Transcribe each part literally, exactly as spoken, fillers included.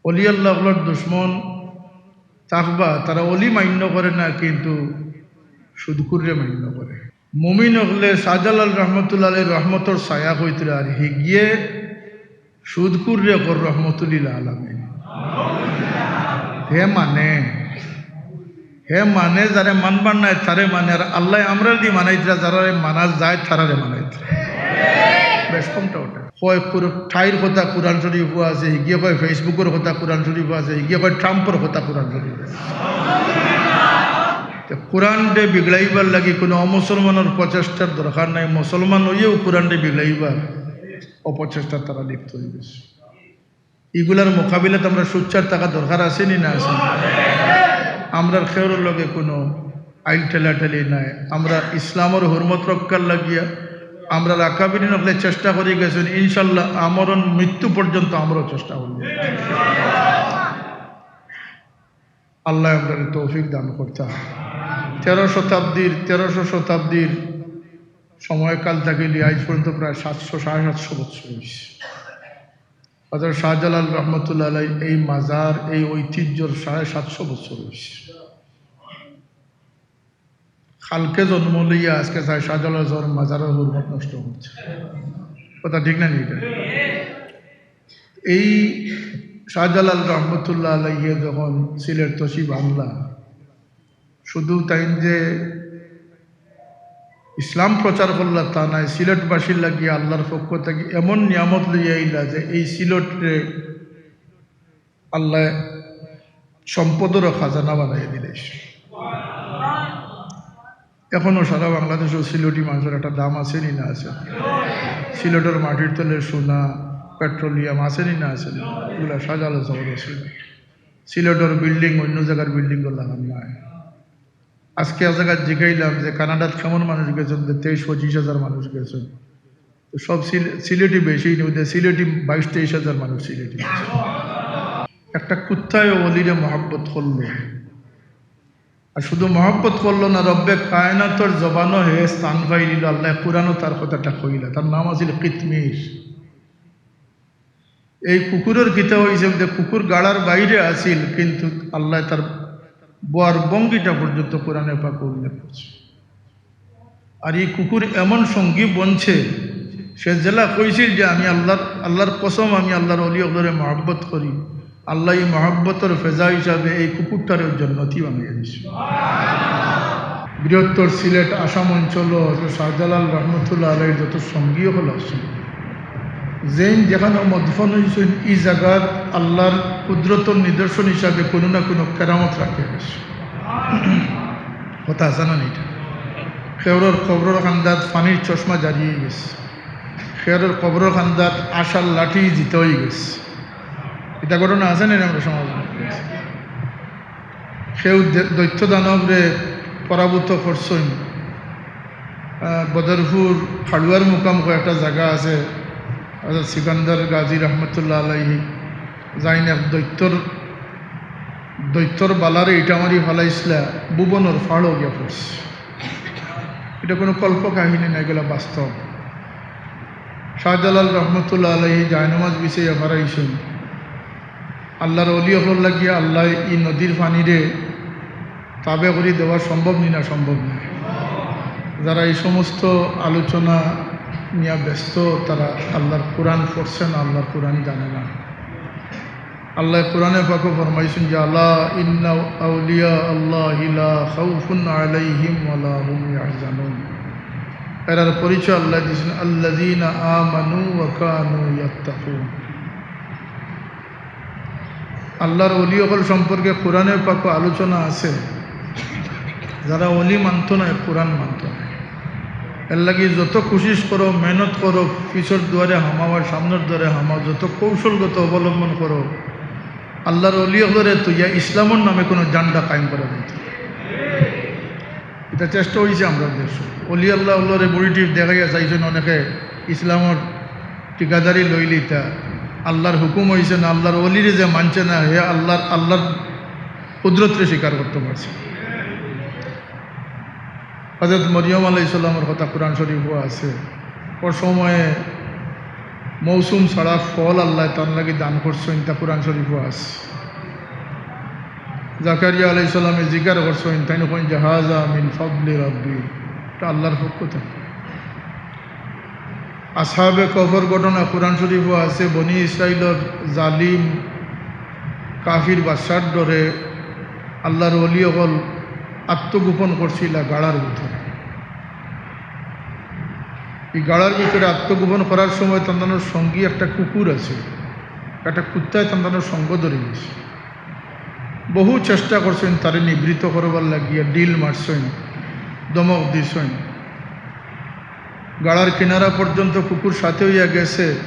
অলি আল্লাহ অকলর দুশমন থাকবা, তারা অলি মান্য করে না, কিন্তু সুদখুররে মান্য করে। মুমিন অকলে শাহজালাল রহমতুল্লাহ আলাইহির রহমতর ছায়া কইতরা, আর হিগিয়ে সুদখুররে কর রহমতুল্লিল আলামিন। হে মানে, হে মানে যারে মানবার নাই তারে মানে, আর আল্লাহ আমরারে দি মানাইতরা, যারারে মানা যায় তারারে মানাইতরা। বেশ কমটা ওটা। কয় কুর-, ঠাইর কথা কোরআন শরীফও আছে, হিগিয়ে কয় Facebook-র কথা কোরআন শরীফও আছে, হিগিয়ে কয় Trump-র কথা কোরআন শরীফও আছে। তে কোরআনরে বিগড়াইবার লাগি কোনো অমুসলমানর প্রচেষ্টার দরকার নাই, মুসলমান অইয়াও কোরআনরে বিগড়াইবার অপচেষ্টা তারা লিপ্ত অইগেছে। ইগুলার মোকাবিলাত আমরা সোচ্চার থাকা দরকার আছে নি না আছে? আমরার কেউর লগে কোনো আইল ঠেলাঠেলি নাই। আমরা ইসলামর হুরমত রক্ষার লাগিয়া আমরার আকাবিরিন অকলে চেষ্টা করি গেছইন, ইনশাল্লাহ আমরণ মৃত্যু পর্যন্ত আমরাও চেষ্টা করি। আল্লাহ আমরারে তৌফিক দান করতা। তেরো শতাব্দীর, তেরোশো শতাব্দীর সময়কাল থাকিলে আইজ পর্যন্ত প্রায় সাতশো, সাড়ে সাতশো বছর অইছে। হযরত শাহজালাল রহমতুল্লাহ আলাইহি এই মাজার, এই ঐতিহ্যর সাড়ে সাতশো বছর অইছে। কালকে জন্ম লইয়া আজকে চাই শাহজালাল শাহর মাজারর হুরমত নষ্ট করছে। কথা ঠিক না নি এটা? এই শাহজালাল রহমতুল্লাহ আলাইহি যখন সিলেট তশরিফ আনলা, শুধু তাইন যে ইসলাম প্রচার করলা তা নায়, সিলেটবাসীর লাগি আল্লাহর পক্ষ থাকি এমন নিয়ামত লইয়া আইলা যে এই সিলেটরে আল্লাহ সম্পদর খাজানা বানাইয়া দিলাইছে। এখনো সারা বাংলাদেশো সিলেটি মানষর একটা দাম আছে নি না আছে? সিলেটর মাটির তলে সোনা, পেট্রোলিয়াম আছে নি না আছে? ইগুলা শাহজালাল শাহর অইছে। সিলেটর building অইন্য জাগার building অর লাখান নায়। আজকে এক জাগাত জিগাইলাম যে কানাডাত কেমন মানুষ গেছইন, যে তেইশ পঁচিশ হাজার মানুষ গেছইন। তো সব সিল-, সিলেটি বেশি নি, ওদের সিলেটি বাইশ তেইশ হাজার মানুষ সিলেটি বেশি। একটা কুত্তায় অলিরে মহব্বত করলো, আর শুধু মহব্বত করলো না, রব্বে কায়নাতর জবানো হে স্থান পাইলিল, আল্লাহ কোরআনো তার কথাটা কইলা। তার নাম আছিল কিতমির। এই কুকুরর কিতা অইছে যে কুকুর গাড়ার বাইরে আছিল, কিন্তু আল্লাহ তার বওয়ার ভঙ্গিটা পর্যন্ত কোরআনে পাকে উল্লেখ করছে। আর এই কুকুর এমন সঙ্গী বনছে, সে যেলা কইছিল যে আমি আল্লাহর, আল্লাহর কসম, আমি আল্লাহর অলি অকলরে মহব্বত করি, আল্লাহ এই মহব্বতর ফেজা হিসাবে এই কুকুরটারে জন্নতি বানাইয়া দিছে। বৃহত্তর সিলেট আসাম অঞ্চলো হযরত শাহজালাল রহমতুল্লাহ আলাইহির যত সঙ্গী অকল আছইন, যেইন যেখানো মদফন অইছইন, ই জাগাত আল্লাহর কুদরতর নিদর্শন হিসাবে কোনো না কোনো কেরামত রাখি গেছে। কথা আছে না নি এটা? কেউরর কবরর কান্দাত পানির চশমা জারি অইগেছে, কেউরর কবরর কান্দাত আশার লাঠি জিতা অইগেছে। এটা ঘটনা আছে না নি আমরার সমাজো? কেউ দে-, দৈত্য দানবরে পরাভূত করছইন। আহ, বদরপুর খাড়ুয়ার মুকাম কয় একটা জাগা আছে, হযরত সিকান্দার গাজী রহমতুল্লাহ আলাইহি যাইন এক দৈত্যর, দৈত্যর বালারে ইটা মারি ফালাইছলা, ভুবনর ফাড়ো গিয়া পড়ছে। এটা কোনো কল্প কাহিনী না, এগুলা বাস্তব। শাহজালাল রহমতুল্লাহ আলাইহি জায়নামাজ বিছাইয়া ফারাইছইন। আল্লাহর অলি অকলর লাগিয়া আল্লাহ ই নদীর পানিরে তাবে করি দেওয়া সম্ভব নি না সম্ভব না? যারা এই সমস্ত আলোচনা নিয়া ব্যস্ত, তারা আল্লাহর কোরআন পড়ছে না, আল্লাহর কোরআন জানে না। আল্লাহ কোরআনে পাকো ফরমাইছইন যে, "আলা ইন্না আউলিয়া আল্লাহি লা খাউফুন আলাইহিম ওয়া লা হুম ইয়াহজানুন।" এরার পরিচয় আল্লাহ দিছইন, "আল্লাযীনা আমানু ওয়া কানু ইয়াত্তাকুন।" আল্লাহর অলি অকল সম্পর্কে কোরআনে পাকো আলোচনা আছে, যারা অলি মানতো নায়, কোরআন মানতো নায়। এর লাগি যত কুশিশ করো, মেহনত করো, পিছর দুয়ারে হামাও আর সামনর দুয়ারে হামাও, যত কৌশলগত অবলম্বন করো, আল্লাহর অলি অকলরে থইয়া ইসলামর নামে কোনো জান্ডা কায়েম করা যাইতো না। এটা চেষ্টা অইছে আমরার দেশো। অলি আল্লাহ অকলরে বুড়ি টিপ দেখাইয়া চাইছইন অনেকে ইসলামর ঠিকাদারি লইলিতা। আল্লাহর হুকুম অইছে না, আল্লাহর অলিরে যে মানছে না, হে আল্লাহর, আল্লাহর কুদরতরে স্বীকার করতো পারছে। হযরত মরিয়ম আলাইহিস সালামর কথা কোরআন শরীফো আছে। ও সময়ে মৌসুম ছাড়া ফল আল্লায় তান লাগি দান করছইন, তা কুরআন শরীফো আছে। জাকারিয়া আলাইহিস সালামে জিকার করছইন, তাইন কইন যে, "হাযা মিন ফাদলি রাব্বি", এটা আল্লাহর পক্ষ থেকে। আসহাবে কহফর ঘটনা কুরআন শরীফো আছে, বনি ইসরাইলর জালিম কাফির বাদশার ডরে আল্লাহর ওলি অকল আত্মগোপন করছিলা গাড়ার ভিতরে। এই গাড়ার ভিতরে আত্মগোপন করার সময় তান্তানোর সঙ্গী একটা কুকুর আছে, একটা কুত্তায় তান্তানোর সঙ্গ ধরে গেছে। বহু চেষ্টা করছইন তারে নিবৃত্ত করবার লাগিয়া, ডিল মারছইন, ধমক দিছইন। গাড়ার কিনারা পর্যন্ত কুকুর সাথে অইয়া গেছে।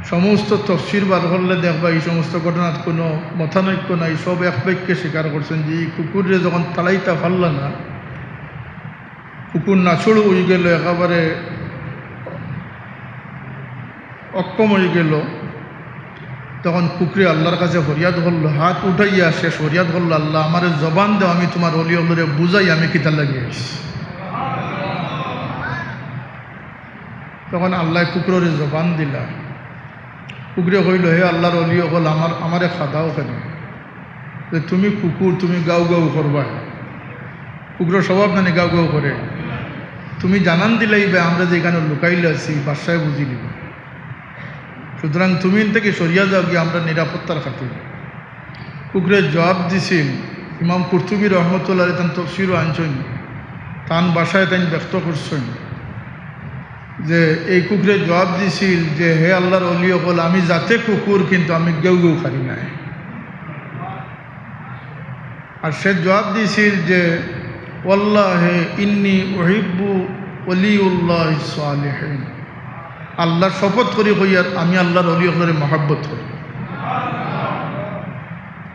সমস্ত তফসির বার করলে দেখবা, এই সমস্ত ঘটনাত কোনো মতানৈক্য নাই। সব এক বাক্যে স্বীকার করছইন যে এই কুকুররে যখন তাড়াইতা পারলা না, কুকুর নাছোড় অইগেল, একেবারে অক্ষম অইগেল, তখন কুকুরে আল্লাহর কাছে ফরিয়াদ করলো, হাত উঠাইয়া সে ফরিয়াদ করলো, "আল্লাহ, আমারে জবান দেও, আমি তুমার ওলি অকলরে বুঝাই আমি কিতার লাগি আইছি।" তখন আল্লায় কুকুররে জবান দিলা। কুকুরে কইলো, "হে আল্লাহর ওলি অকল, আমার, আমারে খেদাও কেনে যে তুমি কুকুর, তুমি গাউ গাউ করবায়?" কুকুরর স্বভাব নানি গাউ গাউ করে। তুমি জানান দিলাইবায় আমরা যে ইখানো লুকাইল আছি, বাদশায় বুঝি নিবা। সুতরাং তুমি ইন থাকি সরিয়া যাওগি, আমরা নিরাপত্তার খাতিরে। কুকুরে জবাব দিছিল, ইমাম কুরতুবী রহমতুল্লাহ আলাইহি তান তফসিরো আনছইন, তান ভাষায় তাইন ব্যক্ত করছইন যে এই কুকুরে জবাব দিছিল যে, "হে আল্লাহর ওলি অকল, আমি জাতে কুকুর, কিন্তু আমি গেউ গেউ করি নায়।" আর সে জবাব দিছিল যে, "ওয়াল্লাহি ইন্নী উহিব্বু ওলিউল্লাহিস সালিহিন।" আল্লাহর শপথ করি কইয়ার, "আমি আল্লাহর ওলি অকলরে মহব্বত করি।"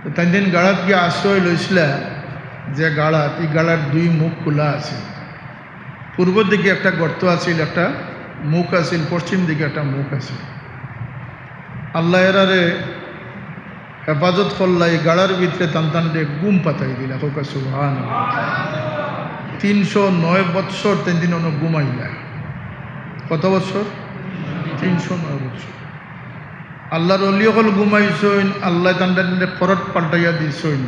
তো তাইন দিন গাড়াত গিয়া আশ্রয় লইছিলা, যে গাড়াত, এই গাড়ার দুই মুখ খোলা আছে। পূর্ব দিকে একটা গর্ত আছিল, একটা মুখ আছিল, পশ্চিম দিকে একটা মুখ আছিল। আল্লাহ এরারে হেফাজত করলা, এই গাড়ার ভিতরে তান তানরে ঘুম পাতাই দিলা। কউক্কা সুবহানাল্লাহ। তিনশো নয় বৎসর তাইন দিন অনো ঘুমাইলা। কত বৎসর? তিনশো নয় বৎসর। আল্লাহর ওলি অকল ঘুমাইছইন, আল্লায় তান তানরে করট পাল্টাইয়া দিছইন।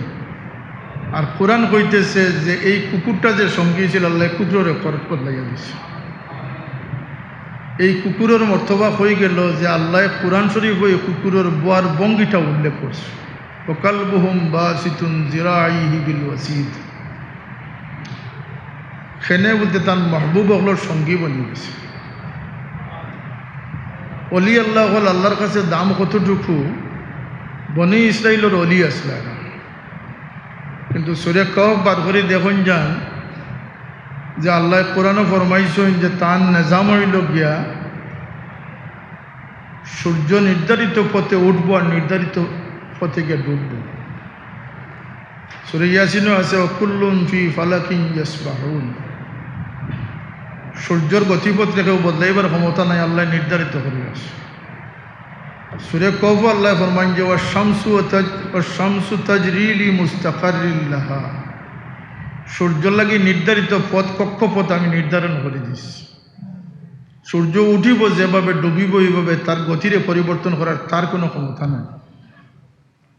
আর কুরআন কইতেছে যে এই কুকুরটা যে সঙ্গী আছিল, আল্লায় কুকুররে করট বদলাইয়া দিছে। এই কুকুরর মর্তবা অইগেল যে আল্লায় কুরআন শরীফো এই কুকুরর বওয়ার ভঙ্গিটা উল্লেখ করছে, "ওয়া কালবুহুম বাসিতুন যিরাইহি বিল ওয়াসিদ।" কেনে বুলতে তান মাহবুব অকলর সঙ্গী বনি গেছে। ওলি আল্লাহ অকল আল্লাহর কাছে দাম কতটুকু, বনি ইসরাইলর ওলি আছলা এরা। কিন্তু সূরা কহফ বার করি দেখইন যান যে আল্লায় কুরআনো ফরমাইছইন যে তান নিজাম অইলো গিয়া সূর্য নির্ধারিত পথে উঠবো আর নির্ধারিত পথে গিয়া ডুববো। সূরা ইয়াসিনো আছে, "ওয়া কুল্লুন ফি ফালাকিন ইয়াসবাহুন।" সূর্যর গতিপথ কেউ বদলাইবার ক্ষমতা নাই, আল্লায় নির্ধারিত করি আছে। সূরা কহফো আল্লায় ফরমাইন যে, "ওয়াশ শামসু ওয়া তাজ-, ওয়াশ শামসু তাজরি লি মুস্তাকাররিন লাহা।" সূর্যর লাগি নির্ধারিত পথ, কক্ষপথ আমি নির্ধারণ করি দিছি। সূর্য উঠিবো যেভাবে, ডুবিবো এইভাবে, তার গতিরে পরিবর্তন করার তার কোনো ক্ষমতা নাই।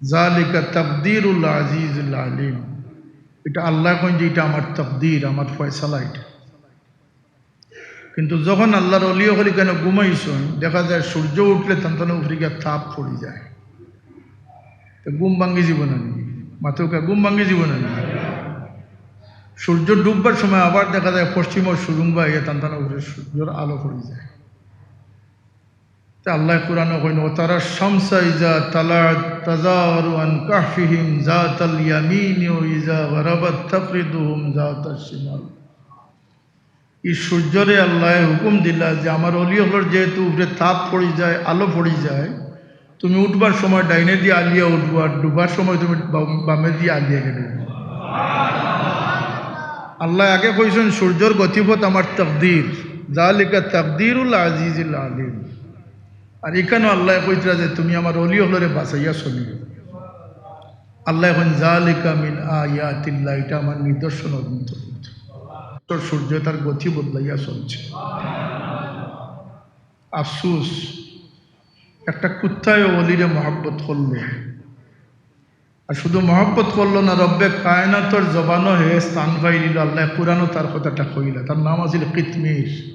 "যালিকা তাকদীরুল আজিজুল আলিম।" এটা আল্লায় কইন যে এটা আমার তাকদীর, আমার ফয়সালা এটা। কিন্তু যখন আল্লাহর ওলি অকল ইখানো ঘুমাইছইন, দেখা যায় সূর্য উঠলে তান তানর উপরে গিয়া তাপ পড়ি যায়। তো ঘুম ভাঙ্গি যিবো না নি? মাতউক্কা, ঘুম ভাঙ্গি যিবো না নি? সূর্য ডুববার সময় আবার দেখা যায় পশ্চিমর সুরুংবায় গিয়া তান তানর উপরে সূর্যর আলো পড়ি যায়। তে আল্লায় কুরআনো কইন, "ওয়া তারাশ শামসা ইযা তালাআত তাজাওয়ারু আন কাহফিহিম যাতাল ইয়ামিনি ওয়া ইযা গারাবাত তাকরিদুহুম যাতাশ শিমাল।" ই সূর্যরে আল্লায় হুকুম দিলা যে আমার ওলি অকলর যেহেতু উপরে তাপ পড়ি যায়, আলো পড়ি যায়, তুমি উঠবার সময় ডাইনেদি আলিয়া উঠবো, আর ডুবার সময় তুমি বাম-, বামেদি আলিয়া গেলে। আল্লায় আগে কইছইন, "সূর্যর গতিপথ আমার তাকদীর, যালিকা তাকদীরুল আজিজিল আলিম।" আর ইখানো আল্লায় কইতরা যে, "তুমি আমার ওলি অকলরে বাছাইয়া চলিও।" আল্লায় কইন, "যালিকা মিন আয়াতিল্লাহ, এটা আমার নিদর্শনর অন্তর্ভুক্ত।" তোর সূর্য তার গতি বদলাইয়া চলছে। আফসুস, একটা কুত্তায় অলিরে মহব্বত করলো। আর শুধু মহব্বত করলো না, রব্বে কায়নাতর জবানো হে স্থান পাইলিল। আল্লায় কুরআনো তার কথাটা কইলা, তার নাম আছিল কিতমির।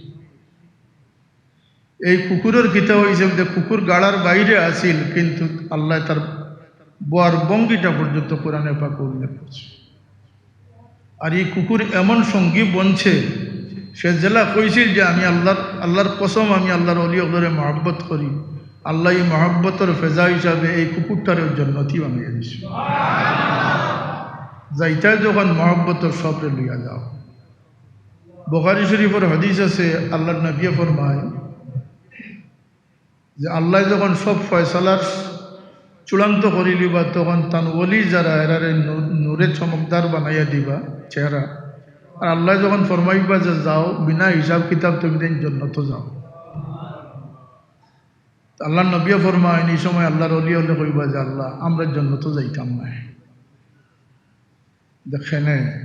এই কুকুরর কিতা অইছে যে কুকুর গাড়ার বাইরে আছিল, কিন্তু আল্লায় তার বওয়ার ভঙ্গিটা পর্যন্ত কুরআনে পাকে উল্লেখ করছে। আর এই কুকুর এমন সঙ্গী বনছে, সে যেলা কইছিল যে, "আমি আল্লাহর, আল্লাহর কসম, আমি আল্লাহর অলি অকলরে মহব্বত করি", আল্লায় এই মহব্বতর ফেজা হিসাবে এই কুকুরটারেও জন্নতি বানাইয়া দিছে। যাইতায় যখন মহব্বতর সবরে লইয়া যাও। বুখারী শরীফর হাদিস আছে, আল্লাহর নবীয়ে ফরমায় যে আল্লায় যখন সব ফয়সালার চূড়ান্ত করিলিবা, তখন তান ওলি যারা, এরারে নূ-, নূরে চমকদার বানাইয়া দিবা চেহারা। আর আল্লায় যখন ফরমাইবা যে, "যাও, বিনা হিসাব কিতাব তুমি তাইন জন্নতো যাও।" আল্লাহর নবীয়ে ফরমাইন, এই সময় আল্লাহর ওলি অকলে কইবা যে, "আল্লাহ, আমরা জন্নতো যাইতাম নায়।" দেখেনে,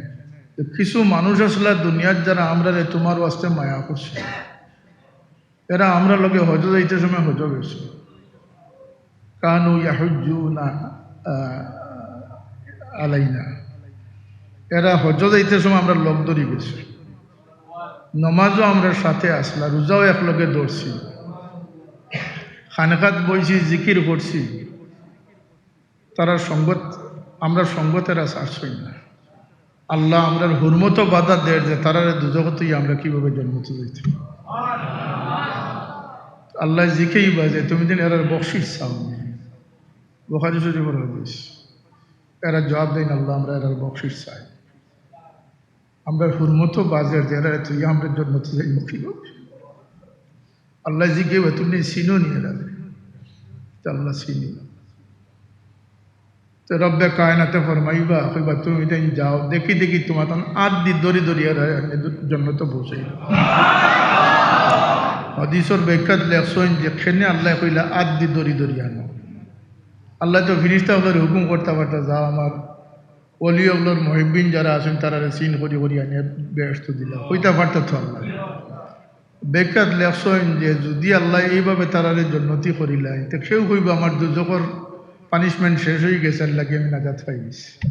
তো কিছু মানুষ আছলা দুনিয়াত যারা আমরারে তুমার ওয়াস্তে মায়া করছে, এরা আমরার লগে হজো যাইতে সময় হজো গেছে। কানু ইয়াহুজ্জুনা, আহ, আলাইনা। এরা হজো যাইতে সময় আমরার লগ ধরি গেছে। নমাজও আমরার সাথে আছলা, রোজাও একলগে ধরছি, খানকাত বইছি, জিকির করছি। তারার সঙ্গত, আমরার সঙ্গত এরা ছাড়ছইন না। আল্লাহ আমরার হুরমতো বাধা দের যে তারারে দুজখত থইয়া আমরা কিভাবে জন্নতো যাইতাম। আল্লায় জিকাইবা যে, "তুমি তাইন এরার বকশিশ চাও নি?" বুখারী শরীফর হাদিস। এরা জবাব দেইন, "আল্লাহ, আমরা এরার বকশিশ চাই।" আমরার হুরমতো বাজের যে এরারে থইয়া আমরা জন্নতো যাইমু কিভাবে? আল্লায় জিকাইবা, "তুমি চিনো নি এরারে?" তো আল্লায় চিনি। তো রব্বে কায়নাতে ফরমাইবা, কইবা, "তুমি তাইন যাও, দেখি দেখি তুমার তান আত দি ধরি ধরি এরারে জন্নতো পৌঁছাইবা।" হাদিসর ব্যাখ্যাত লেখছইন যে কেনে আল্লায় কইলা, "আত দি ধরি ধরি আনো।" আল্লায় তো ফিরিস্তা অকলরে হুকুম করতা পারতা, "যাও, আমার ওলি অকলর মুহিব্বিন যারা আছইন, তারারে চিন করি করি আনিয়া বেহেশতো দিলাও।" কইতা পারতা তো আল্লায়। ব্যাখ্যাত লেখছইন যে যুদি আল্লায় এইভাবে তারারে জন্নতি করিলাইন, তে কেউ কইবা, "আমার দুজখর punishment শেষ অই গেছে, এর লাগি আমি নাজাত পাই গেছি।"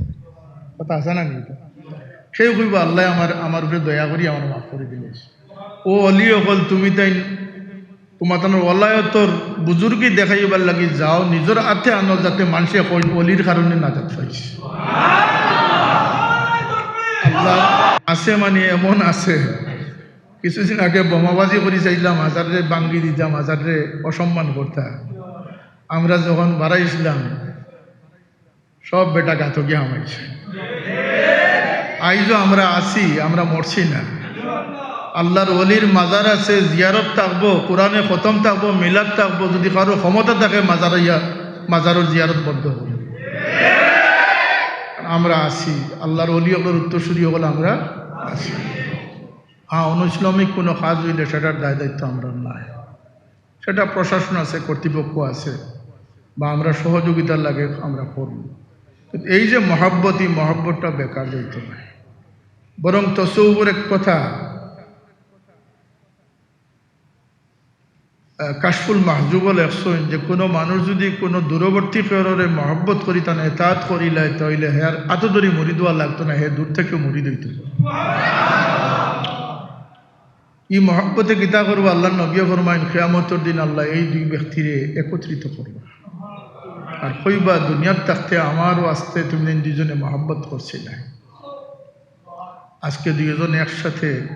কথা আছে না নি ইটা? কেউ কইবা, "আল্লায় আমার, আমার উপরে দয়া করি আমারে মাফ করি দিলাইছে।" ও ওলি অকল, তুমি তাইন তুমার তান ওলায়তর বুজুর্গি দেখাইবার লাগি যাও, নিজর আতে আনো, যাতে মানষে কইন, "ওলির কারণে নাজাত পাইছে।" আল্লাহ আছে মানে এমন আছে। কিছুদিন আগে বোমাবাজি করি চাইছলা, মাজাররে ভাঙ্গি দিতা, মাজাররে অসম্মান করতা। আমরা যখন বারাইছলাম, সব বেটা গাতো গিয়া হামাইছে। আইজও আমরা আছি, আমরা মরছি না। আল্লাহর ওলির মাজার আছে, জিয়ারত থাকবো, কোরআনে খতম থাকবো, মিলাদ থাকবো। যুদি কারো ক্ষমতা থাকে, মাজারো ইয়া, মাজারর জিয়ারত বন্ধ করবো। আমরা আছি, আল্লাহর ওলি অকলর উত্তরসূরি অকল আমরা আছি। হ্যাঁ, অনৈসলামিক কোনো কাজ অইলে সেটার দায় দায়িত্ব আমরার নায়। সেটা প্রশাসন আছে, কর্তৃপক্ষ আছে, বা আমরা সহযোগিতার লাগি আমরা করমু। কিন্তু এই যে মহব্বত, এই মহব্বতটা বেকার যাইতো নায়। বরং তসৌফর এক কথা, আহ, কাশফুল মাহজুবো লেখছইন যে কোনো মানুষ যুদি কোনো দূরবর্তী কেউরে মহব্বত করি তান এতাআত করিলায়, তাইলে হের আতো ধরি মুরিদ অওয়া লাগতো না, হে দূর থাকি মুরিদ অইতো। ই মহব্বতে কিতা করবো? আল্লাহর নবীয়ে ফরমাইন, কিয়ামতর দিন আল্লায় এই দুই ব্যক্তিরে একত্রিত করবা। আর কইবা, "দুনিয়াত থাকতে আমার ওয়াস্তে তুমি দুইজনে মহব্বত করছিলায়। আজকে দুইজন একসাথে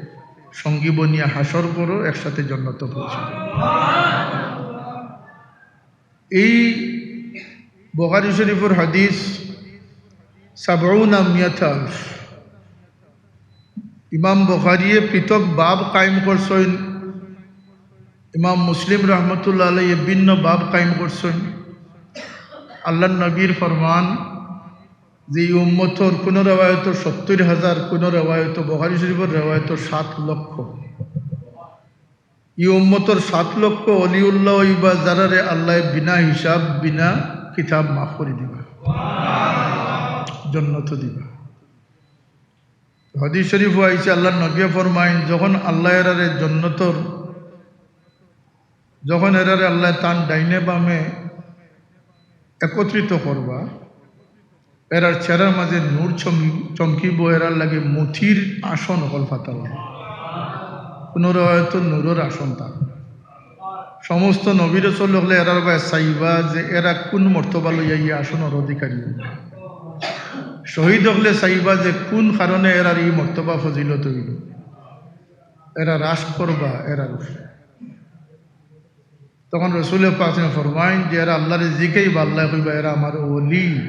সঙ্গী বনিয়া হাশর করো, একসাথে জন্নতো পৌঁছো।" এই বুখারী শরীফর হাদিস, সাবউনা মিয়াতা আলফ। ইমাম বুখারীয়ে পৃথক বাব কায়েম করছইন, ইমাম মুসলিম রহমতুল্লাহ আলাইহি ভিন্ন বাব কায়েম করছইন। আল্লাহর নবীর ফরমান যে এই উম্মতর কোনো রেওয়ায়তো সত্তর হাজার, কোনো রেওয়ায়তো, বুখারী শরীফর রেওয়ায়তো সাত লক্ষ। ই উম্মতর সাত লক্ষ অলিউল্লাহ অইবা, যারারে আল্লায় বিনা হিসাব, বিনা কিতাব মাফ করি দিবা, জন্নতো দিবা। হাদিস শরীফো আইছে, আল্লাহর নবীয়ে ফরমাইন, যখন আল্লায় এরারে জন্নতর যখন এরারে আল্লায় তান ডাইনে বামে একত্রিত করবা, এরার চেহারার মাঝে নূর চম-, চমকিবো, এরার লাগি মতির আসন অকল পাতা অইবো। কোনো রওয়ায়তো নূরর আসন তার। সমস্ত নবী রাসূল অকলে এরার বায় চাইবা যে এরা কোন মর্তবা লইয়া ই আসনর অধিকারী অইবো। শহীদ অকলে চাইবা যে কোন কারণে এরার ই মর্তবা ফজিলত অইলো। এরা রাজ করবা এরার উপরে। তখন রসুলে পাকে ফরমাইন যে এরা আল্লাহরে জিকাইবা, আল্লায় কইবা, "এরা আমার ওলি।"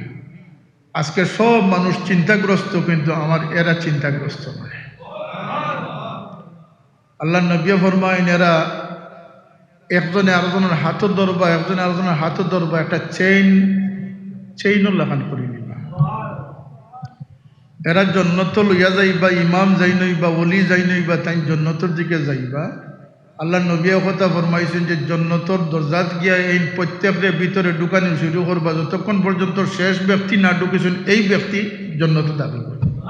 আজকে সব মানুষ চিন্তাগ্রস্ত, কিন্তু আমার এরা চিন্তাগ্রস্ত নায়। আল্লাহর নবী ফরমাইন, এরা একজনে আরোজনর হাতো ধরবা, একজনে আরোজনর হাতো ধরবা, একটা চেইন, চেইনর লাখান করি নিবা। এরা জন্নতো লইয়া যাইবা, ইমাম যেইন অইবা, ওলি যেইন অইবা, তাইন জন্নতর দিকে যাইবা। আল্লাহর নবী এ কথা ফরমাইছইন যে জন্নতর দরজাত গিয়া এইন প্রত্যেকরে ভিতরে ঢুকানি শুরু করবা, যতক্ষণ পর্যন্ত শেষ ব্যক্তি না ঢুকিছইন, এই ব্যক্তি জন্নতো দাখিল অইবো।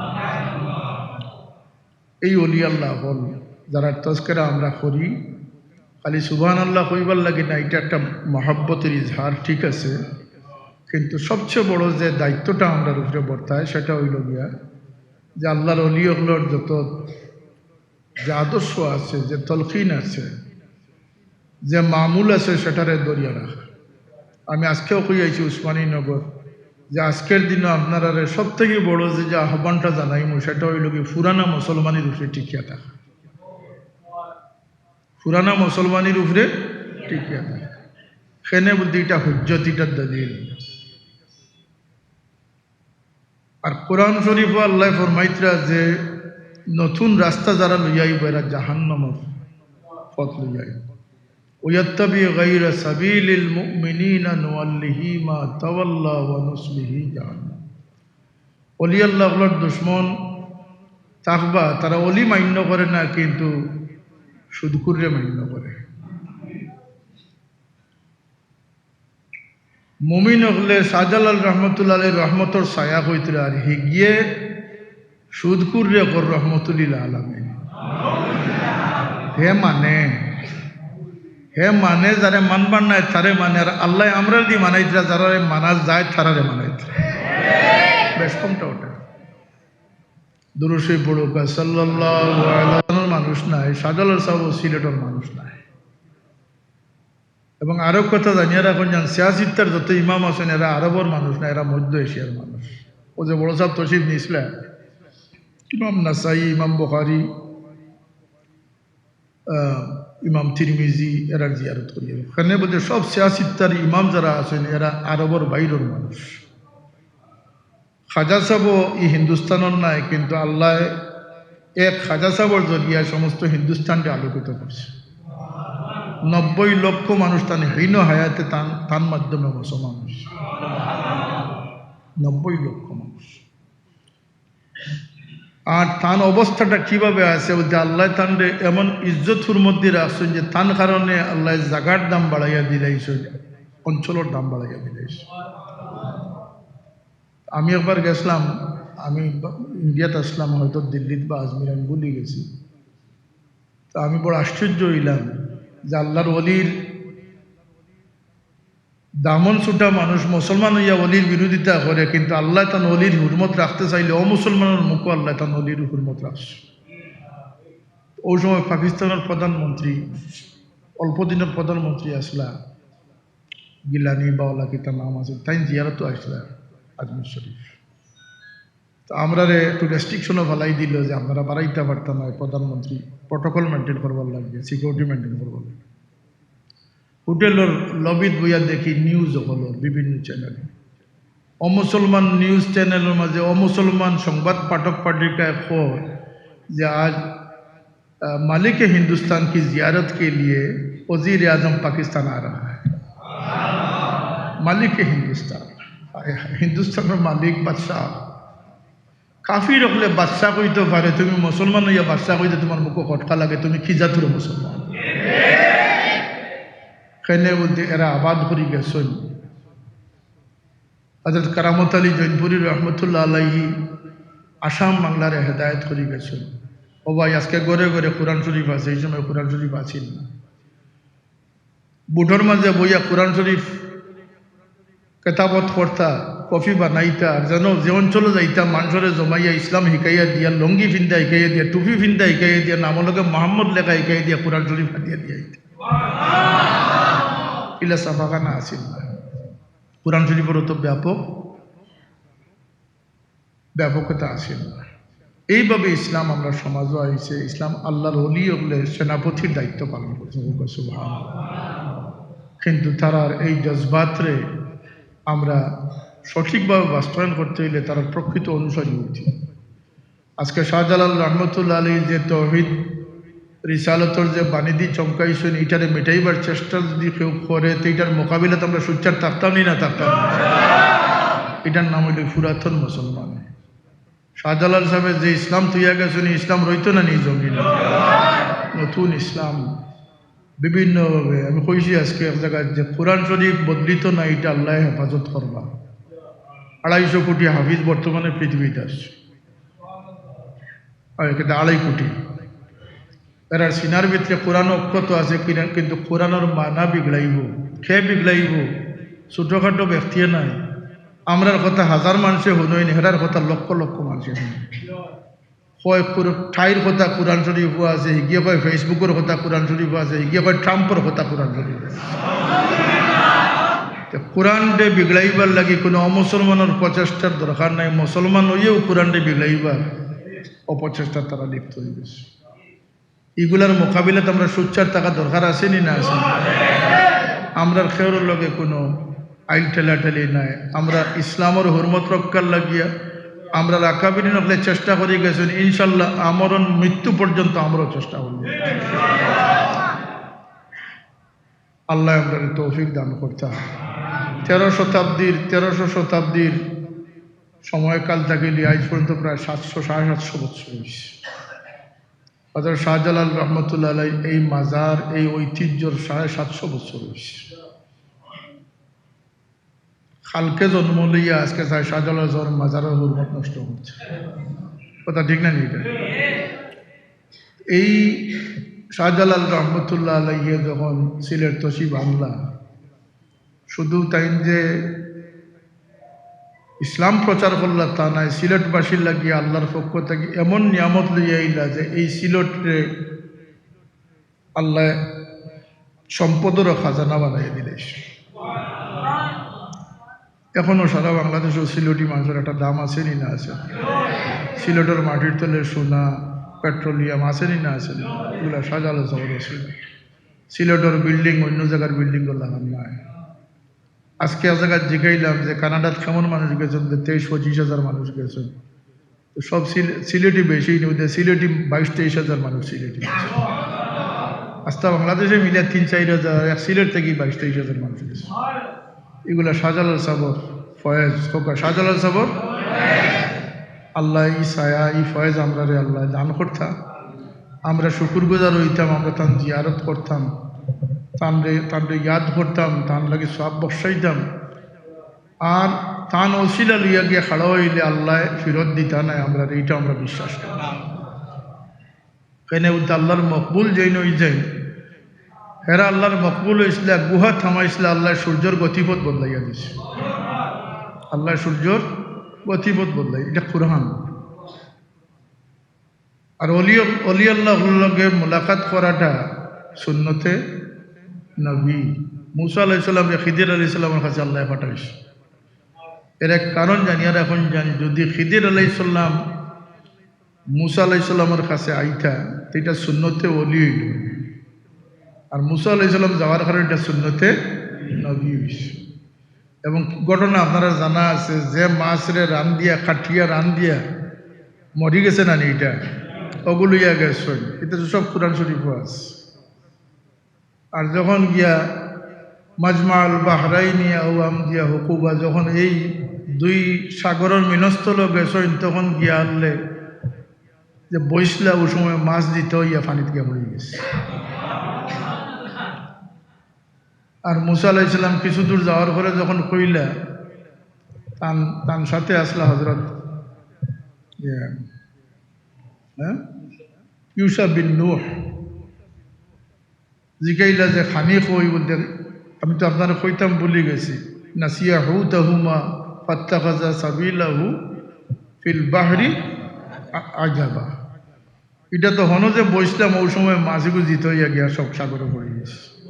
এই ওলি আল্লাহ অকল, যারার তজকিরা আমরা করি, খালি সুবহানাল্লাহ কইবার লাগি না, ইটা একটা মহব্বতর ইজহার, ঠিক আছে, কিন্তু সবচেয়ে বড় যে দায়িত্বটা আমরার উপরে বর্তায়, সেটা অইলো গিয়া যে আল্লাহর ওলি অকলর যত যে আদর্শ আছে, যে তলকিন আছে, যে মামুল আছে, সেটারে ধরিয়া রাখা। আমি আজকেও কই আইছি উসমানীনগর, যে আজকের দিনে আপনারারে সব থাকি বড় যে, যে আহ্বানটা জানাইমু, সেটা অইলো কি, পুরানা মুসলমানির উপরে টিকিয়া থাকা। পুরানা মুসলমানির উপরে টিকিয়া থাকা। কেনে বুলতে, ইটা হুজ্জত, ইটা দলিল। আর কোরআন শরীফো আল্লায় ফরমাইতরা যে নতুন রাস্তা যারা লইয়া আইবো, এরা জাহান্নামর পথ লইয়া আইবো। "ওয়াত্তাবি গায়রা সাবিলিল মুমিনিনা নুওয়াল্লিহি মা তাওয়াল্লা ওয়া নুসলিহি জাহান্নাম।" ওলি আল্লাহ অকলর দুশমন থাকবা, তারা ওলি মান্য করে না, কিন্তু সুদখুররে মান্য করে। মুমিন অকলে শাহজালাল রহমতুল্লাহ আলাইহির রহমতর ছায়া কইতরা, আর হিগিয়ে সুদখুররে কর রহমতুল্লিল আলামিন। হে মানে, হে মানে যারে মানবার নায় তারে মানে, আর আল্লায় আমরারে দি মানাইতরা, যারারে মানা যায় তারারে মানাইতরা। বেশ কমটা ওটা। দুরূদ শরীফ পড়ুক্কা, সাল্লাল্লাহু আলাইহি ওয়াসাল্লাম। মানুষ নায়, শাহজালাল সাহেব সিলেটর মানুষ নায়। এবং আরো কথা জানিয়া রাখইন, যেন সিয়াসিত্তার যত ইমাম আছইন, এরা আরবর মানুষ নায়, এরা মধ্য এশিয়ার মানুষ। অউ যে বড় সাহেব তশরিফ নিছলা, ইমাম নাসাই, ইমাম বুখারী, আহ, ইমাম তিরমিজি, এরার জিয়ারত করি। কেনে বুলতে সব সিয়াসিত্তার ইমাম যারা আছইন, এরা আরবর বাইরর মানুষ। খাজা সাহেবও ই হিন্দুস্তানর নায়, কিন্তু আল্লায় এক খাজা সাহেবর জরিয়া সমস্ত হিন্দুস্তানরে আলোকিত করছে। নব্বই লক্ষ মানুষ তান হীন হায়াতে তান, তান মাধ্যমে মুসলমান অইছে। নব্বই লক্ষ মানুষ। আর তান অবস্থাটা কিভাবে আছে বুলতে, আল্লায় তানরে এমন ইজ্জত হুরমত দি রাখছইন যে তান কারণে আল্লায় জাগার দাম বাড়াইয়া দিলাইছইন, অঞ্চলর দাম বাড়াইয়া দিলাইছইন। আমি একবার গেছলাম, আমি বা-, ইন্ডিয়াত আছলাম, হয়তো দিল্লিত বা আজমির, আমি ভুলি গেছি। তো আমি বড় আশ্চর্য অইলাম যে আল্লাহর ওলির দামন ছুটা মানুষ মুসলমান অইয়া ওলির বিরোধিতা করে, কিন্তু আল্লায় তান ওলির হুরমত রাখতে চাইলে অমুসলমানর মুখো আল্লায় তান ওলির হুরমত রাখছে। অউ সময় পাকিস্তানর প্রধানমন্ত্রী, অল্প দিনর প্রধানমন্ত্রী আছলা, গিলানি বা অলা কিতা নাম আছে, তাইন জিয়ারতো আছলা আজমির শরীফ। তো আমরারে একটু রেস্ট্রিকশনও ফালাই দিল যে আপনারা বারাইতা পারতা নায়, প্রধানমন্ত্রী প্রোটোকল মেইনটেইন করবার লাগি, সিকিউরিটি মেইনটেইন করবার লাগি। হোটেলর লবিত বইয়া দেখি নিউজ অকলর বিভিন্ন চ্যানেল, অমুসলমান নিউজ চ্যানেলর মাঝে অমুসলমান সংবাদ পাঠক পাঠিকায় কয় যে আজ, আহ, মালিকে হিন্দুস্তান কি জিয়ারত কে লিয়ে ওজির আজম পাকিস্তান আ রাহা হ্যায়। মালিকে হিন্দুস্তান, হায় হায়, হিন্দুস্তানর মালিক বাদশাহ। কাফির অকলে বাদশা কইতো পারে, তুমি মুসলমান অইয়া বাদশা কইতে তুমার মুখো খটকা লাগে, তুমি কি জাতর মুসলমান? কেনে বুলতে এরা আবাদ করি গেছইন। হযরত কারামত আলী জৈনপুরী রহমতুল্লাহ আলাইহি আসাম বাংলারে হেদায়েত করি গেছইন। ও ভাই, আজকে ঘরে ঘরে কোরআন শরীফ আছে, ই সময় কোরআন শরীফ আছিল না। বুটর মাঝে বইয়া কোরআন শরীফ কেতাবত করতা, কপি বানাইতা, আর যেন যে অঞ্চলো যাইতা, মানষরে জমাইয়া ইসলাম হিকাইয়া দিয়া, লুঙ্গি ফিন্দা হিকাইয়া দিয়া, টুপি ফিন্দা হিকাইয়া দিয়া, নামর লগে মোহাম্মদ লেখা হিকাইয়া দিয়া, কোরআন শরীফ হাদিয়া দিয়া আইতা। ইলা ছাপাখানা আছিল না। কোরআন শরীফর অত ব্যাপক ব্যাপকতা আছিল না। এইভাবে ইসলাম আমরার সমাজো আইছে। ইসলাম আল্লাহর ওলি অকলে সেনাপতির দায়িত্ব পালন করছে। সুবহানাল্লাহ। কিন্তু তারার এই জজবাতরে আমরা সঠিকভাবে বাস্তবায়ন করতে হইলে তারার প্রকৃত অনুসারী হইতে। আজকে শাহজালাল রহমতুল্লাহ আলাইহি যে তৌহিদ রিসালতর যে বাণী দি চমকাইছইন, ইটারে মিটাইবার চেষ্টা যদি কেউ করে, তো ইটার মোকাবিলাত আমরা সোচ্চার থাকতাম নি না থাকতাম না? ইটার নাম হইল পুরাতন মুসলমান। শাহজালাল সাহেব যে ইসলাম থইয়া গেছইন, ইসলাম রইতো না নি জমিনে? নতুন ইসলাম। বিভিন্নভাবে আমি কইছি আজকে এক জায়গায় যে কোরআন শরীফ বদলিত না, ইটা আল্লাহ হেফাজত করবা। আড়াইশো কোটি হাফিজ বর্তমানে পৃথিবীত আছে। আর এটা আড়াই কোটি। এরার সিনার ভিতরে কোরআন অক্ষত আছে কিনা, কিন্তু কোরআনর মানা বিগড়াইবো। কে বিগড়াইবো? ছোটখাটো ব্যক্তিয়ে নাই। আমরার কথা হাজার মানষে হুনইন, হেরার কথা লক্ষ লক্ষ মানষে হুনইন। কয় কুর-, ঠাইর কথা কোরআন শরীফো আছে, হিগিয়ে কয় Facebook-র কথা কোরআন শরীফো আছে, হিগিয়ে কয় ট্রাম্পর কথা কোরআন শরীফো আছে। তে কোরআনরে বিগড়াইবার লাগি কোনো অমুসলমানর প্রচেষ্টার দরকার নাই, মুসলমান অইয়াউ কোরআনরে বিগড়াইবার অপচেষ্টাত তারা লিপ্ত অইগেছে। ইগুলার মোকাবিলাত আমরা সোচ্চার থাকা দরকার আছে নি না আছে? আমরার কেউর লগে কোনো আইল ঠেলাঠেলি নাই। আমরা ইসলামর হুরমত রক্ষার লাগিয়া আমরার আকাবিরিন অকলে চেষ্টা করি গেছইন, ইনশাল্লাহ আমরণ মৃত্যু পর্যন্ত আমরাও চেষ্টা করি। আল্লাহ আমরারে তৌফিক দান করতা। তেরো শতাব্দীর, তেরোশো শতাব্দীর সময়কাল থাকি লইয়া আইজ পর্যন্ত প্রায় সাতশো, সাড়ে সাতশো বছর অইছে। হযরত শাহজালাল রহমতুল্লাহ আলাইহি এই মাজার, এই ঐতিহ্যর সাড়ে সাতশো বছর অইছে। কালকে জন্ম লইয়া আজকে চাই শাহজালাল সাহেবর মাজারর হুরমত নষ্ট করছে। কথা ঠিক না নি ইটা? এই শাহজালাল রহমতুল্লাহ আলাইহি যখন সিলেট তশরিফ আনলা, শুধু তাইন যে ইসলাম প্রচার করলা তা নায়, সিলেটবাসীর লাগি আল্লাহর পক্ষ থাকি এমন নিয়ামত লইয়া আইলা যে এই সিলেটরে আল্লাহ সম্পদর খাজানা বানাইয়া দিলাইছে। এখনো সারা বাংলাদেশো সিলেটি মানষর একটা দাম আছে নি না আছে? সিলেটর মাটির তলে সোনা, পেট্রোলিয়াম আছে নি না আছে? ইগুলা শাহজালাল সাহেবর আছে। সিলেটর বিল্ডিং অন্য জাগার বিল্ডিং লাখান নায়। আজকে এক জাগাত জিগাইলাম যে কানাডাত কেমন মানুষ গেছইন, যে তেইশ পঁচিশ হাজার মানুষ গেছইন। তো সব সিলে-, সিলেটি বেশি নি, ওদের সিলেটি বাইশ তেইশ হাজার মানুষ সিলেটি। আস্তা বাংলাদেশে মিলে তিন চাইর হাজার, এক সিলেট থাকি বাইশ তেইশ হাজার মানুষ গেছে। ইগুলা শাহজালাল সাহেবর ফয়েজ, খোকা শাহজালাল সাহেবর। আল্লাহ ই ছায়া, ই ফয়েজ আমরারে আল্লাহ দান করতা। আমরা শুকুরগুজার অইতাম, আমরা তান জিয়ারত করতাম, তানরে, তানরে ইয়াদ করতাম, তান লাগি সওয়াব বর্ষাইতাম। আর তান ওসিলা লইয়া গিয়া খাড়া অইলে আল্লাহ ফিরত দিতা নায় আমরারে, ইটা আমরা বিশ্বাস করি। কেনে বলতে আল্লাহর মকবুল যেইন অইযাইন, হেরা আল্লাহর মকবুল অইছলা, গুহাত হামাইছলা, আল্লাহ সূর্যর গতিপথ বদলাইয়া দিছে। আল্লাহ সূর্যর গতিপথ বদলাই, ইটা কোরআন। আর অলি, অলি আল্লাহর লগে মুলাকাত করাটা সুন্নতে নবী। মুসা আলাইহিস সালামরে খিদির আলাইহিস সালামর কাছে আল্লাহ পাঠাইছে। এর এক কারণ জানিয়া রাখইন, জানি যদি খিদির আলাইহিস সালাম মুসা আলাইহিস সালামর কাছে আইতা, তো ইটা সুন্নতে অলি অইল। আর মুসা আলাইহিস সালাম যাওয়ার কারণে ইটা সুন্নতে নবী অইছে। এবং ঘটনা আপনারার জানা আছে, যে মাছরে রান্দিয়া, কাটিয়া রান্দিয়া মরি গেছে না নি ইটা, অগু লইয়া গেছইন, ইটা তো সব কোরআন শরীফো আছে। আর যখন গিয়া মাজমাউল বাহরাইনি আও আমদিয়া হুকুবা, যখন এই দুই সাগরর মিলনস্থলো গেছইন, তখন গিয়া আল্লে যে বইছলা, ও সময় মাছ দিতে অইয়া পানিত গিয়া পড়ি গেছে। আর মুসা আলাইহিস সালাম কিছু দূর যাওয়ার পরে যখন কইলা, তান, তান সাথে আছলা হযরত, ইয়ে, হ্যাঁ? ইউশা বিন নূহ। জিকাইলা যে খানি কই বলতে, আমি তো আপনারে কইতাম ভুলি গেছি, নাসিয়া হুতাহুমা ফাত্তাখাযা সাবিলাহু ফিল বাহরি আ-, আজাবা। ইটা তো হনো যে বইছলাম, অউ সময় মাছ ইগু জিতা অইয়া গিয়া সব সাগরে পড়ি গেছে।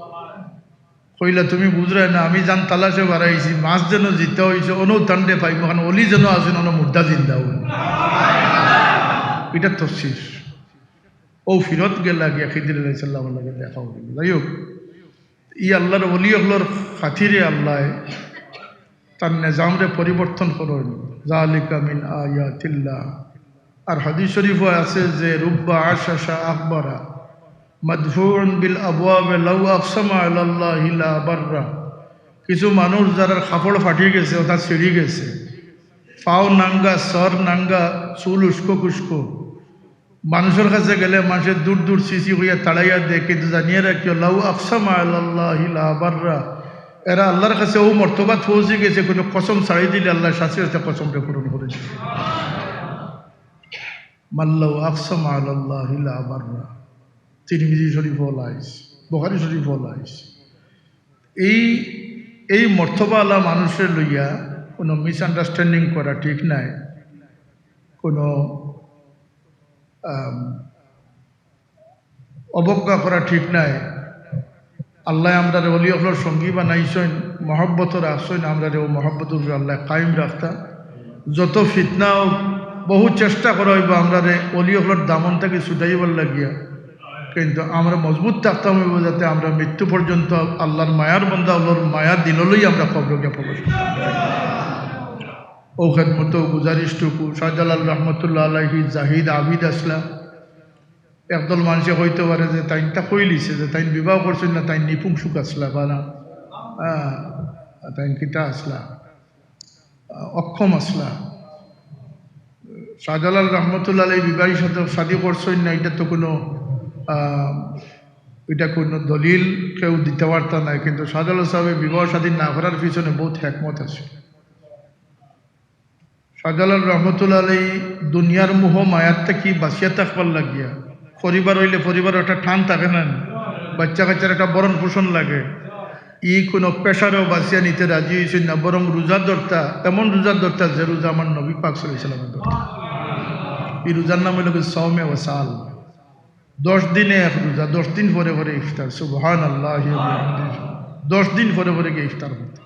কইলা, "তুমি বুঝরায় না, আমি জান তালাশে বারাইছি, মাছ যেন জিতা অইছে, অনো তানরে পাইমু, কারণ অলি যেন আছইন, অনো মুর্দা জিন্দা অইন।" ইটা তফসির। অউ ফিরত গেলা গিয়া খিদির আলাইহিস সালামর লগে দেখা অইল। যাই হোক, ই আল্লাহর অলি অকলর খাতিরে আল্লায় তান নিজামরে পরিবর্তন করইন। যালিকা মিন আয়াতিল্লাহ। আর হাদিস শরীফও আছে যে, "রুব্বা আশাশা আকবরা, মাদফুউন বিল আবওয়াবে লাউ আকসামা আলাল্লাহি লা বাররা।" কিছু মানুষ যারার কাপড় ফাটি গেছে, অর্থাৎ ছিঁড়ি গেছে, পাও নাঙ্গা, সর নাঙ্গা, চুল উস্কো খুস্কো, মানুষর কাছে গেলে মানুষে দূর দূর ছিছি কইয়া তাড়াইয়া দেয়, কিন্তু জানিয়া রাখিও, লাউ আকসামা আলাল্লাহি লা বাররা, এরা আল্লাহর কাছে অউ মর্তবাত পৌঁছি গেছে, কুনু কসম ছাড়ি দিলে আল্লায় সাথে সাথে কসমরে পূরণ করি দিবা। মাল্লাউ আকসামা আলাল্লাহি লা বাররা। তিরমিজি শরীফও আইছে, বুখারী শরীফও আইছে। এই, এই মর্তবাআলা মানুষরে লইয়া কুনু misunderstanding করা ঠিক নায়, কুনু, আম, অবজ্ঞা করা ঠিক নায়। আল্লায় আমরারে অলি অকলর সঙ্গী বানাইছইন, মহব্বত রাখছইন, আমরারে অউ মহব্বতর উপরে আল্লায় কায়েম রাখতা। যত ফিতনা অউক, বহু চেষ্টা করা অইবো আমরারে অলি অকলর দামন থাকি ছুটাইবার লাগিয়া, কিন্তু আমরা মজবুত থাকতাম অইবো যাতে আমরা মৃত্যু পর্যন্ত আল্লাহর মায়ার বান্দা অকলর মায়া দিল লই আমরা কবরো গিয়া প্রবেশ করতাম। অউ খেদমতো গুজারিশটুকু, শাহজালাল রহমতুল্লাহ আলাইহি জাহিদ আবিদ আছলা। একদল মানষে কইতো পারে যে তাইন তা কইলিছে যে তাইন বিবাহ করছইন না, তাইন নিপুংসুক আছলা বা না, আহ, তাইন কিতা আছলা, আহ, অক্ষম আছলা। শাহজালাল রহমতুল্লাহ আলাইহি বিবাহ শাদী করছইন না, ইটা তো কুনু, আহ, ইটা কুনু দলিল কেউ দিতা পারতা নায়, কিন্তু শাহজালাল সাহেব বিবাহ শাদী না করার পিছনে বহুত হেকমত আছে। শাহজালাল রহমতুল্লাহ আলাইহি দুনিয়ার মোহ মায়ার থাকি বাঁচিয়া থাকবার লাগিয়া, পরিবার অইলে পরিবারো একটা টান থাকে না নি? বাচ্চা কাচ্চার একটা ভরণ পোষণ লাগে। ই কুনু pressure-ও বাঁচিয়া নিতে রাজি অইছইন না, বরং রোজা ধরতা, এমন রোজা ধরতা যে রোজা আমার নবী পাক সাল্লাল্লাহু আলাইহি ওয়াসাল্লামে ধরতা। ই রোজার নাম অইলো কি সওমে ওসাল। দশ দিনে এক রোজা, দশ দিন পরে পরে ইফতার। সুবহানাল্লাহি ওয়া বিহামদিহি। দশ দিন পরে পরে গিয়া ইফতার করতা।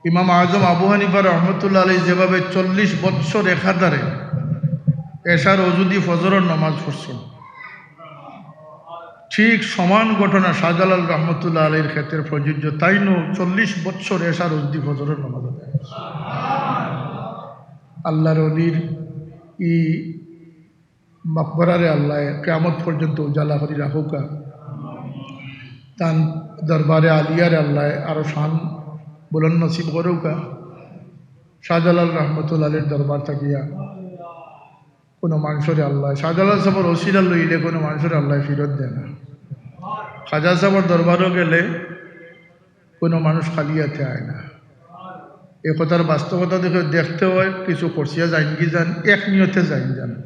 ইমাম আজম আবু হানিফা রহমতুল্লাহ আলাইহি যেভাবে চল্লিশ বৎসর একাধারে এশার অজুদি ফজরর নামাজ পড়ছইন, ঠিক সমান ঘটনা শাহজালাল রহমতুল্লাহ আলাইহির ক্ষেত্রে প্রযোজ্য। তাইনও চল্লিশ বৎসর এশার অজুদি ফজরর নামাজ আদায় করছইন। আল্লাহর অলির ই মকবরারে আল্লায় কিয়ামত পর্যন্ত উজালা করি রাখউকা। তান দরবারে আলিয়ারে আল্লায় আরো শান বুলন্দ নসিব করউকা। শাহজালাল রহমতুল্লাহ আলাইহির দরবার থাকিয়া কুনু মানষরে আল্লায়, শাহজালাল সাহেবর ওসিলা লইলে কুনু মানষরে আল্লায় ফিরত দেয় না। খাজা সাহেবর দরবারো গেলে কুনু মানুষ খালি আতে আয় না। এ কথার বাস্তবতা দেখে দেখতে অয়, কিছু করছিয়া যাইন কি যান, এক নিয়তে যাইন যান।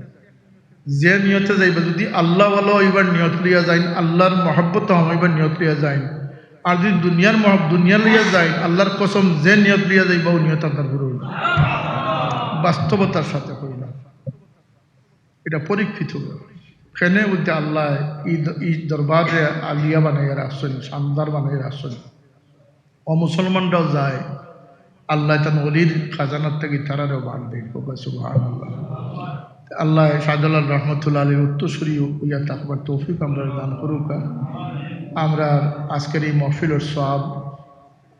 যে নিয়তে যাইবা, যুদি আল্লাহওয়ালা অইবার নিয়ত লইয়া যাইন, আল্লাহর মহব্বত হামাইবার নিয়ত লইয়া যাইন, আর যুদি দুনিয়ার মহব-, দুনিয়া লইয়া যাইন, আল্লাহর কসম, যে নিয়ত লইয়া যাইবা, অউ নিয়ত আপনার পুরা অইবো। বাস্তবতার সাথে কইলাম। ইটা পরীক্ষিত ব্যাপার। কেনে বুলতে আল্লায় ই দ-, ই দরবাররে আলিয়া বানাইয়া রাখছইন, শানদার বানাইয়া রাখছইন। অমুসলমানরাও যায়, আল্লায় তান অলির খাজানার থাকি তারারেও ভাগ দেইন। কউক্কা সুবহানাল্লাহ। আল্লায় শাহজালাল রহমতুল্লাহ আলাইহির উত্তরসূরি অইয়া থাকবার তৌফিক আমরারে দান করউকা। আমরার আজকের ই মাহফিলর সওয়াব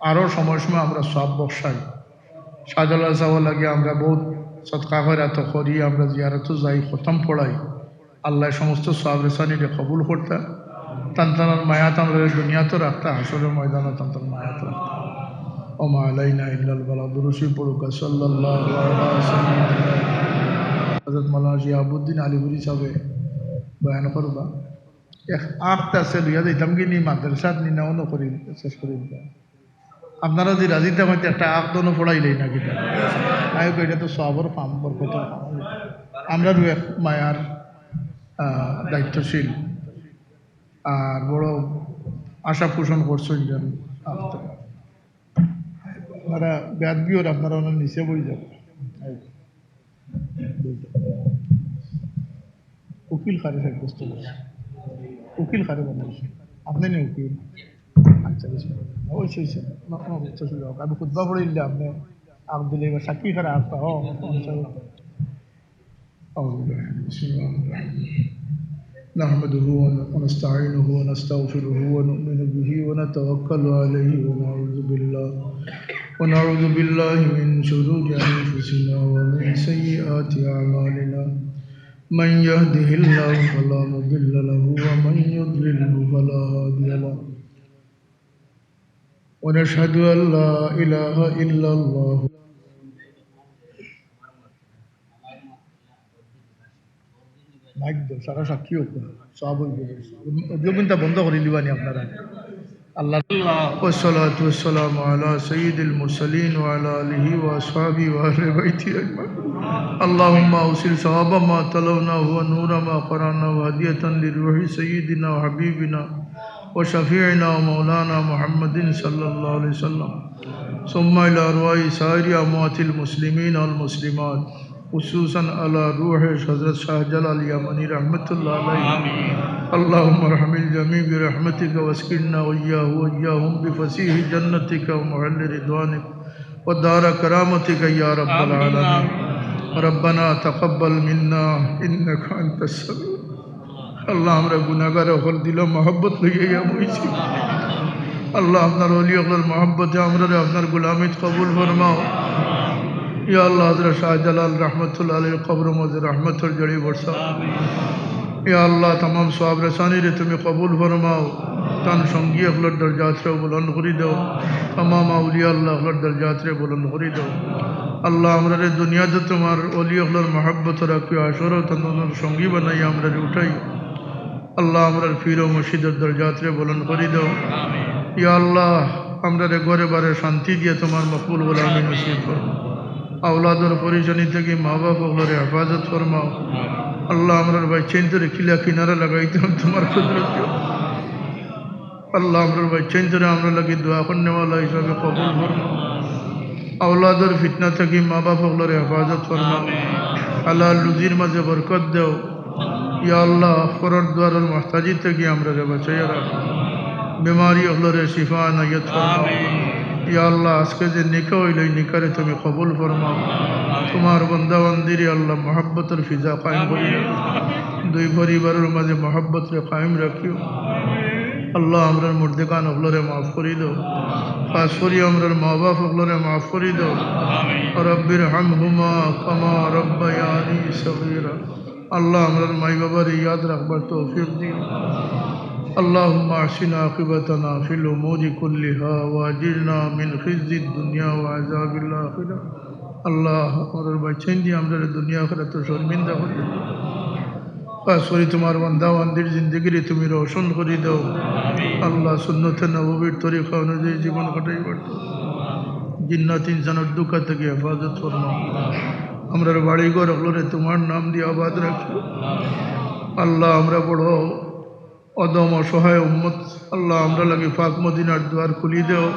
আরো সময় সময় আমরা সওয়াব বখশাই। শাহজালাল সাহেবর লাগি আমরা বহুত সদকা খয়রাত করি, আমরা জিয়ারতো যাই, খতম পড়াই। আল্লায় সমস্ত সওয়াব রেসানিরে কবুল করতা। তান তানর মায়াত আমরারে দুনিয়াতো রাখতা, হাশরর ময়দানো তান তানর মায়াত রাখতা। ওমা আলাইনা ইল্লাল বালাগ। দুরূদ শরীফ পড়ুক্কা, সাল্লাল্লাহু আলা সাইয়্যিদিনা। হযরত মাওলানা শিহাবুদ্দিন আলিপুরি সাহেবে বয়ান করবা। এক আখত আছে, লইয়া যাইতাম কি নি মাদ্রাসাত নি না অনো করি শেষ করি দিতাম। আপনারা যুদি রাজি থাকইন, একটা আখত অনো পড়াইলাই না কিতা? আয় কই, ইটা তো সওয়াবর কাম, বরকতর কাম। আমরারও এক মায়ার, আহ, দায়িত্বশীল আর বড় আশা পোষণ করছইন যেন। আপনারা বেয়াদবি অর, আপনারা ওনার নিচে বই যাবেন। উকিল কারে সাব্যস্ত করছে? উকিল কারে বানাইছে? আপনি নি উকিল? আচ্ছা, বিসমিল্লাহ। ওই সেই সেই। না, না, আচ্ছা, শুরু হোক। আমি খুতবা পড়ে দিলে আপনি আব্দুল এবার সাক্ষী কারা আপনার? ও, আচ্ছা। أعوذ بالله. بسم الله الرحمن الرحيم. نحمده ون-، ونستعينه ونستغفره ونؤمن به ونتوكل عليه ونعوذ بالله، ونعوذ بالله من شرور أنفسنا ومن سيئات أعمالنا. من يهده الله فلا مضل له ومن يضلله فلا هادي له. ونشهد أن لا إله إلا الله. মাইক দাও, সারা সাক্ষী হোক। সব অইব। অডিও কিন্তু বন্ধ করি লিবানি আপনারা। আল্লাহ। والصلاة والسلام على سيد المرسلين وعلى آله وأصحابه وأهل بيته أجمعين. اللهم أوصل ثواب ما تلوناه ونور ما قرأناه هدية لروح سيدنا وحبيبنا وشفيعنا ومولانا محمد صلى الله عليه وسلم، ثم إلى أرواح سائر أموات المسلمين والمسلمات، خصوصا على روح حضرت شاہ جلال یمنی رحمت اللہ علیہ. آمين. اللهم ارحم الجميع برحمتك واسكننا وإياه وإياهم بفسيح جنتك ومحل رضوانك ودار كرامتك يا رب آمين. العالمين. ربنا تقبل منا إنك أنت السميع. আল্লাহ, আমরা গুনাহগার অকল দিলো মহব্বত লইয়া ইয়া বইছি। আল্লাহ, আপনার ওলি অকলর মহব্বতে আমরারে আপনার গোলামিত কবুল ফরমাও। ইয়া আল্লাহ, হযরত শাহজালাল রহমতুল্লাহ আলাইহির কবরর মাঝে রহমতর ঝড়ি বর্ষাও। ইয়া আল্লাহ, তামাম সওয়াব রেসানিরে তুমি কবুল ফরমাও। তান সঙ্গী অকলর দরজাতরে বুলন্দ করি দাও। তামাম আউলিয়া আল্লাহ অকলর দরজাতরে বুলন্দ করি দাও। আল্লাহ, আমরারে দুনিয়াত তোমার ওলি অকলর মহব্বত রাখিও, হাশরো তানর সঙ্গী বানাই আমরারে উঠাই। আল্লাহ, আমরার পীর ও মুর্শিদর দরজাতরে বুলন্দ করি দাও। ইয়া আল্লাহ, আমরারে ঘরে বারে শান্তি দিয়া তোমার মকবুল গোলামি নসিব করো। আওলাদর পরেশানি থাকি মা বাপ অকলরে হেফাজত ফরমাও। আল্লাহ, আমরার বাচ্চাইন্তরে কিলা কিনারা লাগাইতাম তোমার কুদরত দিও। আল্লাহ, আমরার বাচ্চাইন্তরে আমরার লাগি দোয়া করনেওয়ালা হিসাবে কবুল ফরমাও। আওলাদর ফিতনা থাকি মা বাপ অকলরে হেফাজত ফরমাও। হালাল রুজির মাঝে বরকত দেও। ইয়া আল্লাহ, পরর দুয়ারর মুহতাজি থাকি আমরারে বাঁচাইয়া রাখো। বেমারি অকলরে শিফা এনায়েত ফরমাও। ইয়া আল্লাহ, আজকে যে নিকা অইলো, এই নিকারে তুমি কবুল ফরমাও। তোমার বান্দা বান্দিরে আল্লাহ মহব্বতর ফিজা কায়েম করি রাখো। দুই পরিবারর মাঝে মহব্বতরে কায়েম রাখিও। আল্লাহ, আমরার মুর্দেগান অকলরে মাফ করি দাও। খাস করি আমরার মা বাপ অকলরে মাফ করি দাও। রব্বির হামহুমা কামা রব্বায়ানি সগীরা। আল্লাহ, আমরার মাই বাবারে ইয়াদ রাখবার তৌফিক দিও। اللهم أحسن عاقبتنا في الأمور كلها وأجرنا من خزي الدنيا وعذاب الآخرة. আল্লাহ, আমরার বাচ্চাইন্দি আমরারে দুনিয়া আখিরাতো শর্মিন্দা করি দাও। খাস করি তোমার বান্দা বান্দির জিন্দেগিরে তুমি রোশন করি দাও। আল্লাহ, সুন্নতে নববীর তরিকা অনুযায়ী জীবন কাটাইবার তৌফিক। জিন্নাত ইনসানর ধুকা থাকি হেফাজত ফরমাও। আমরার বাড়ি ঘর অকলরে তোমার নাম দিয়া আবাদ রাখিও। আল্লাহ, আমরা বড় অধম অসহায় উম্মত, আল্লাহ, আমরার লাগি পাক মদিনার দুয়ার খুলি দেও।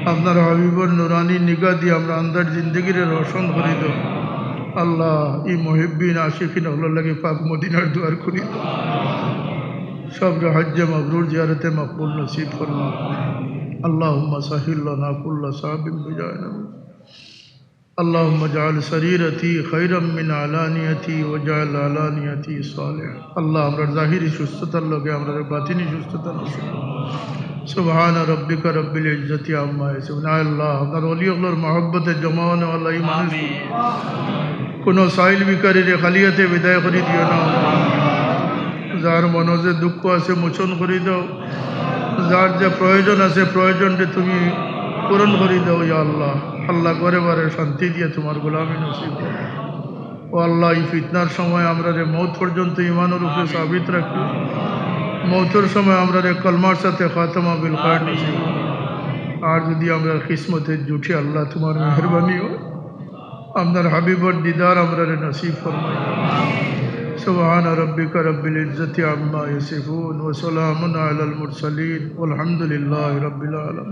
আপনার হাবিবর নুরানি নিগাহ দিয়া আমরার আন্ধার জিন্দেগিরে রোশন করি দেও। আল্লাহ, ই মুহিব্বিন আশিকিন অকলর লাগি পাক মদিনার দুয়ার খুলি দেও। সবরে হজ্জে মাবরুর, জিয়ারতে মকবুল নসিব ফরমাও। اللهم سهل لنا كل صعب بجاه النبي. اللهم اجعل سريرتي خيرا من علانيتي واجعل علانيتي صالحا. আল্লাহ, আমরার জাহিরি সুস্থতার লগে আমরারে বাতিনি সুস্থতা নসিব। سبحان ربك رب العزة عما يصفون. আয় আল্লাহ, আপনার ওলি অকলর মহব্বতে জমা অনেওয়ালা ই মানুষ। কোনো সাইল ভিখারিরে খালি হাতে বিদায় করি দিও না। যার মনো যে দুঃখ আছে মোচন করি দাও। যার যে প্রয়োজন আছে প্রয়োজনটা তুমি পূরণ করি দাও ইয়া আল্লাহ। আল্লাহ, ঘরে বারে শান্তি দিয়া তোমার গোলামি নসিব করো। ও আল্লাহ, এই ফিতনার সময় আমরারে মউত পর্যন্ত ইমানর উপরে সাবিত রাখিও। মউতর সময় আমরারে কলমার সাথে খাতমা বিল খায়ের নসিব করো। আর যদি আমরার কিসমতে জুটে, আল্লাহ, তোমার মেহেরবানি অয়, আপনার হাবিবর দিদার আমরারে নসিব ফরমাইও। سبحان ربك رب العزة عما يصفون وسلام على المرسلين والحمد لله رب العالمين.